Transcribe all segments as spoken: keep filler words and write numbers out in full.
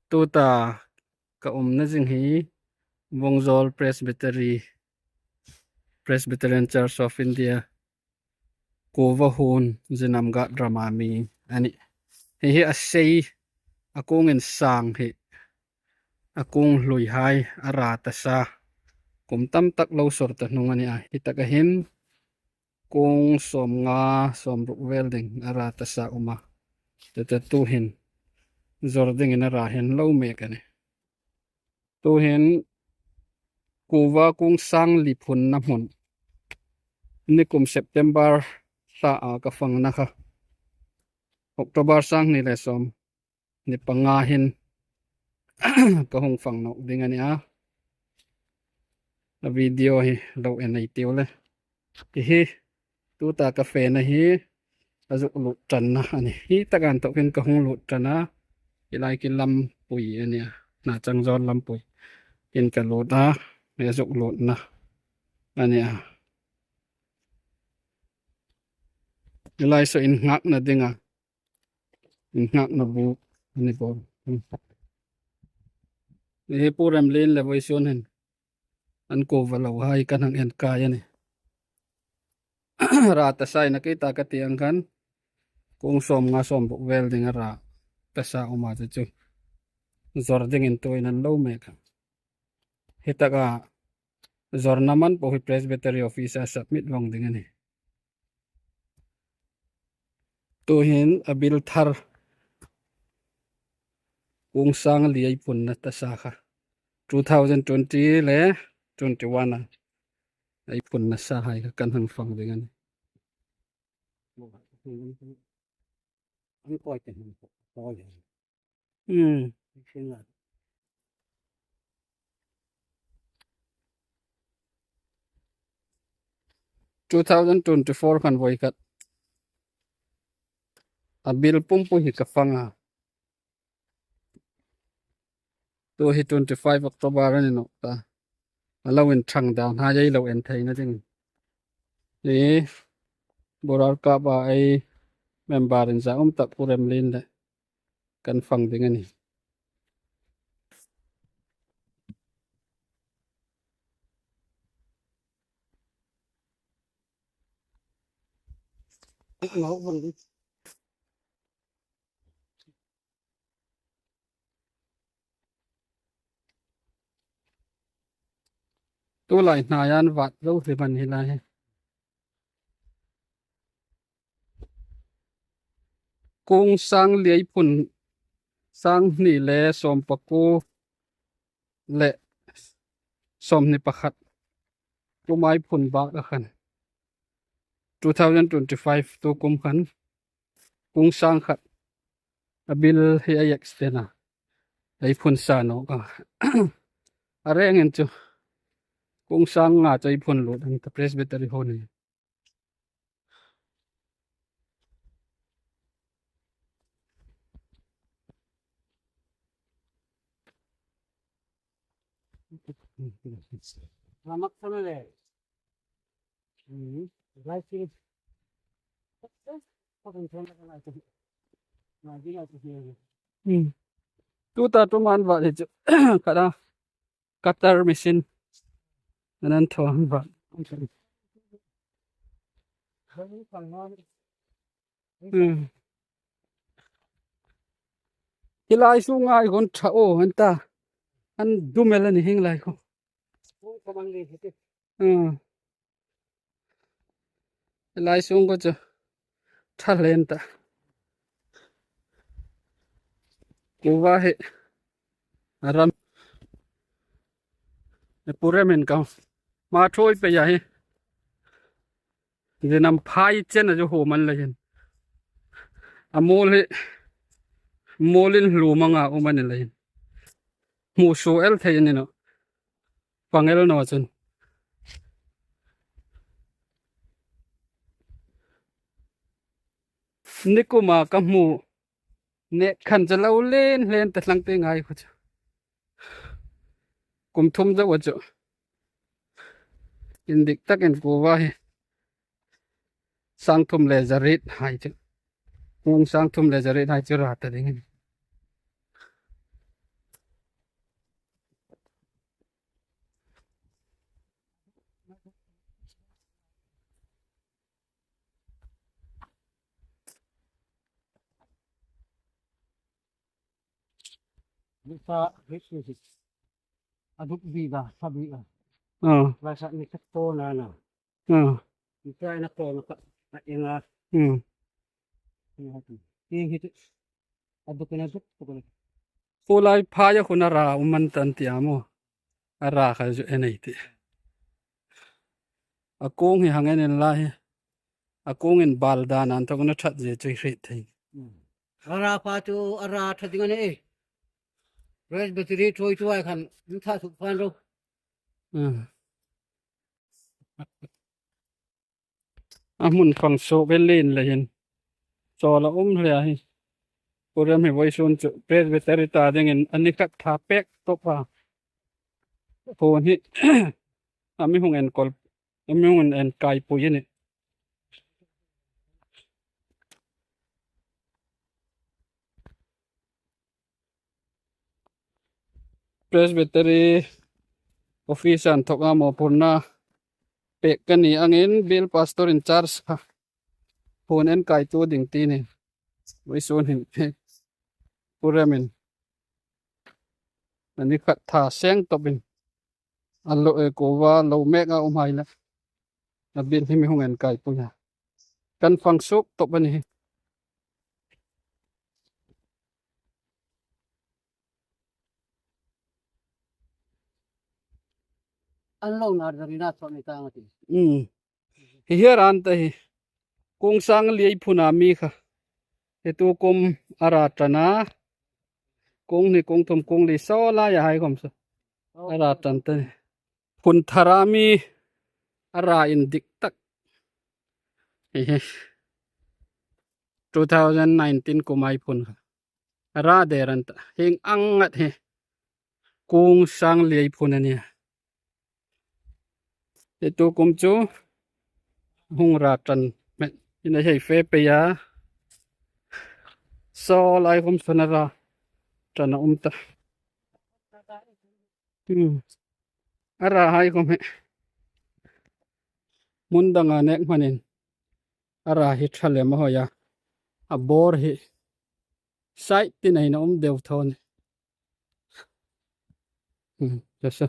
Tuta ka umna zing hi Vawngzawl Presbytery, Presbyterian Church of India, Kuva Hun Zinam Gât rama mi a nih. Hi hi a sei, a kung insâng hi, a kung hluihai a ra ta sa. Kum tam tak lo sawr ta hnung a ni a. Hi taka hin kung sawmnga sawmruk vel ding a ra ta sa um a. Tuta tuhin zawr dingin a ra hlen lo mek a nih. Tuhin Kuva kung sâng li phunna hmun, nikum September thla a ka fangna kha October sâng hni le sawmhni panga hin ka hung fang nawk ding a ni a. A video hi lo en ei tiu le. Hi hi, tuta ka fena hi a zuk lut ṭanna a nih. Hi taka inthawkin ka hung lut ṭan a. Hi lai khi lampui a ni a. Nachangzawl lampui in ka lut a. Hi a zuk lutna a ni a. Hi lai saw innghakna dinga, innghakna buk a ni bawk. Hi Pu Remlien le vawisun hin an kuva lohai kan hang en kai a nih. Ra ta sa a, kei ta ka ti ang khan kung sawmnga sawmruk vel ding a ra ta sa um a, chu chu zawr dingin tuhin an lo mek a. Hi taka zawrna man po hi Presbytery office-a submit vawng ding a nih. Tuhin a bil thar kung sâng li ei phunna ta sa kha, two thousand twenty le twenty-one-a ei phunna sahai kha kan hang fang ding a nih. Hmm. Two thousand twenty-four khan voi khat a bil pumpui hi ka fang a. Tu hi twenty-five October a ni nawk ta. A lo inṭhang dan hai ei lo en theina ding. Hi Boral Cup-a ei member inzaum tak Pu Remlien le kan fang ding a nih. Tu lai hnaia an vat zo hlim a ni lai. Kung sâng li ei phun, sâng hni le sawmpakuo le sawmhni pakhat kuma ei phun bâk a khan, two thousand twenty-five tu kum khan kung sâng khat a bil hi ei extend a, ei phun sa nawk a. A rengin chu kung sâng nga chu ei phun lut a ni ta, Presbytery Hall-a. Hmm. Tuta tu man va le chu. Kada cutter machine. An an thaw an va. Hmm. Hi lai sunga ei hun ṭha aw, an ta. An dum el a ni hieng lai khu. Hmm. Hi lai sung khu chu ṭha hlen ta. Kuva hi a ram, Pu Remin ka hma ṭhuoi pei a hi. Zinam phai chen a chu hum a ni leiin, a muol hi muolin hlum anga um a ni leiin, hmu suok el thei a ni nawh. Fang el naw chun. Nikuma ka hmu nek khan chu lo lien hlen ta hlang te ngai khu chu. Kum thum zo a chu. Indik takin kuva hi sangthum le zariet hai chu. Kung sangthum le zariet hai chu ra ta ding. Sa hit ni hit. A duk bi ba, sa bi a. Ah. Ba sa ni ka to na na. Ah. Ni ka na to na ka. A inga. Hmm. Ni hit. Ni hit. A duk na duk, duk na. Pu lai pha ya khun a ra um an tan ti a maw. A ra kha zu en ei ti. A kung hi hang en en la hi. A kung in bal dan an thok na that zie chu hriet thei. Hmm. A ra pha chu a ra that ding a ni. Presbytery thawi chu ai khan, in tha suk phan ro. Hmm. A hmun fang suok ve lien le hin. Chawl a um hle a hi. Pu Rem hi vawisun chu Presbytery ta dingin a ni khat tha pek tawp a. Hun hi. A mi hung en kol. A mi hung en kai pui a ni. Presbytery office an thok a mawphurna pek ka ni angin bial pastor in charge kha hun en kai tu ding ti ni. Vawisun hin Pu Rem in a ni khat tha seng tawp in. A lo e ko va lo mek a um hai la. A bial hi mi hung en kai pui a. Kan fang suok tawp a ni hi. An lo nar dari na so ni ta ngati. Hmm. Hi hiar an ta hi. Kung sang liai phuna mi kha. Hi tu kum a ra tan a. Kung ni kung thum kung li so la ya hai kom so. A ra tan ta ni. Phun thara mi a ra indik tak. Hi hi. Two thousand nineteen kum ai phun kha. A ra der an ta. Hieng ang ngat hi. Kung sang liai phun a nia. Hi tu kum chu hung ra tan. Met. Ina hei fe pe ya. So lai kum sun a ra tan a um ta. Hmm. A ra hai khom hi. Hmun danga nek hmanin. A ra hi ṭha lem a hoi a. A bawr hi. Site ti nei na um deu tho ni. Hmm, ja sa.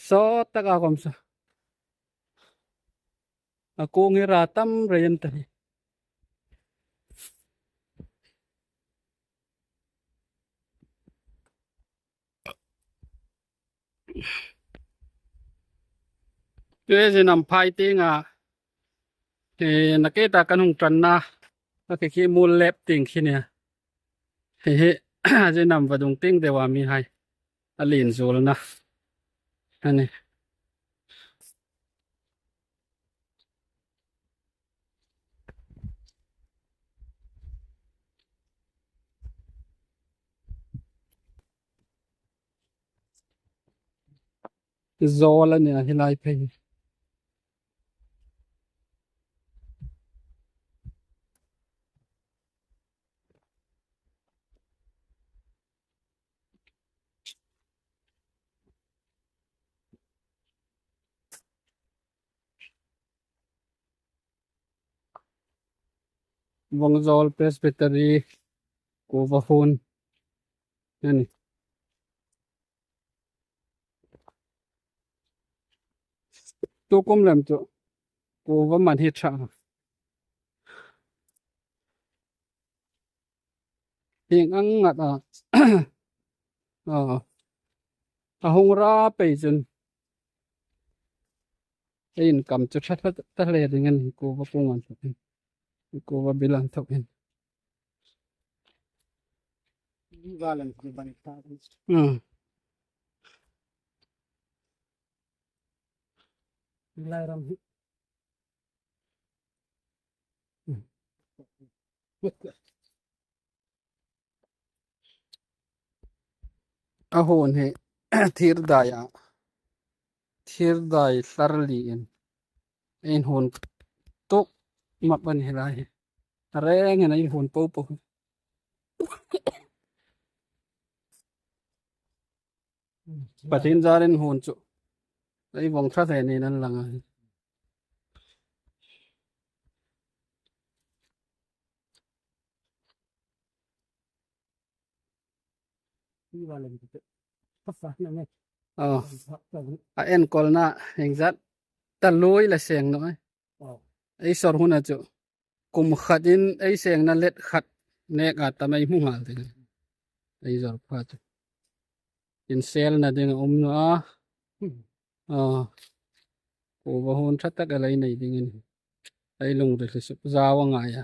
So taka khom sa. A kung hi ra tam rei an ta hi. Chu hi zinam phai tieng a, eh, na ke ta kan hung ṭan na, a ke khi mul lep tieng khi nia. Hi hi, zinam vadung tieng deu a mi hai. A lien zuol na. A ni. Zawl a nia hi lai phei. Vawngzawl Presbytery kuva hun a nih. Tukum lem chu kuva man hi ṭha. Hieng ang ngat a, a, a hung ra pei chun ei inkam chu ṭha ṭha ta hle ding a nih, kuva kung an thawk hin, kuva bil an thawk hin. Hmm. A hun hi thir dai a, thir dai thar li in, in hun tuk map a ni lai hi. A reng in in hun po po. Pathien zarin hun chu ei vawng ṭha hle niin an lang a. Aw, a enkawlna iengzat ta luoi le seng naw ei. Ei sawr huna chu kum khatin ei sengna let khat neka tam ei hmu nghal ding. Ei zawr pha chu inselna ding a um naw a. Aw, kuva hun ṭha tak a lei nei ding a nih. Ei lungril hi suk zau a ngai a.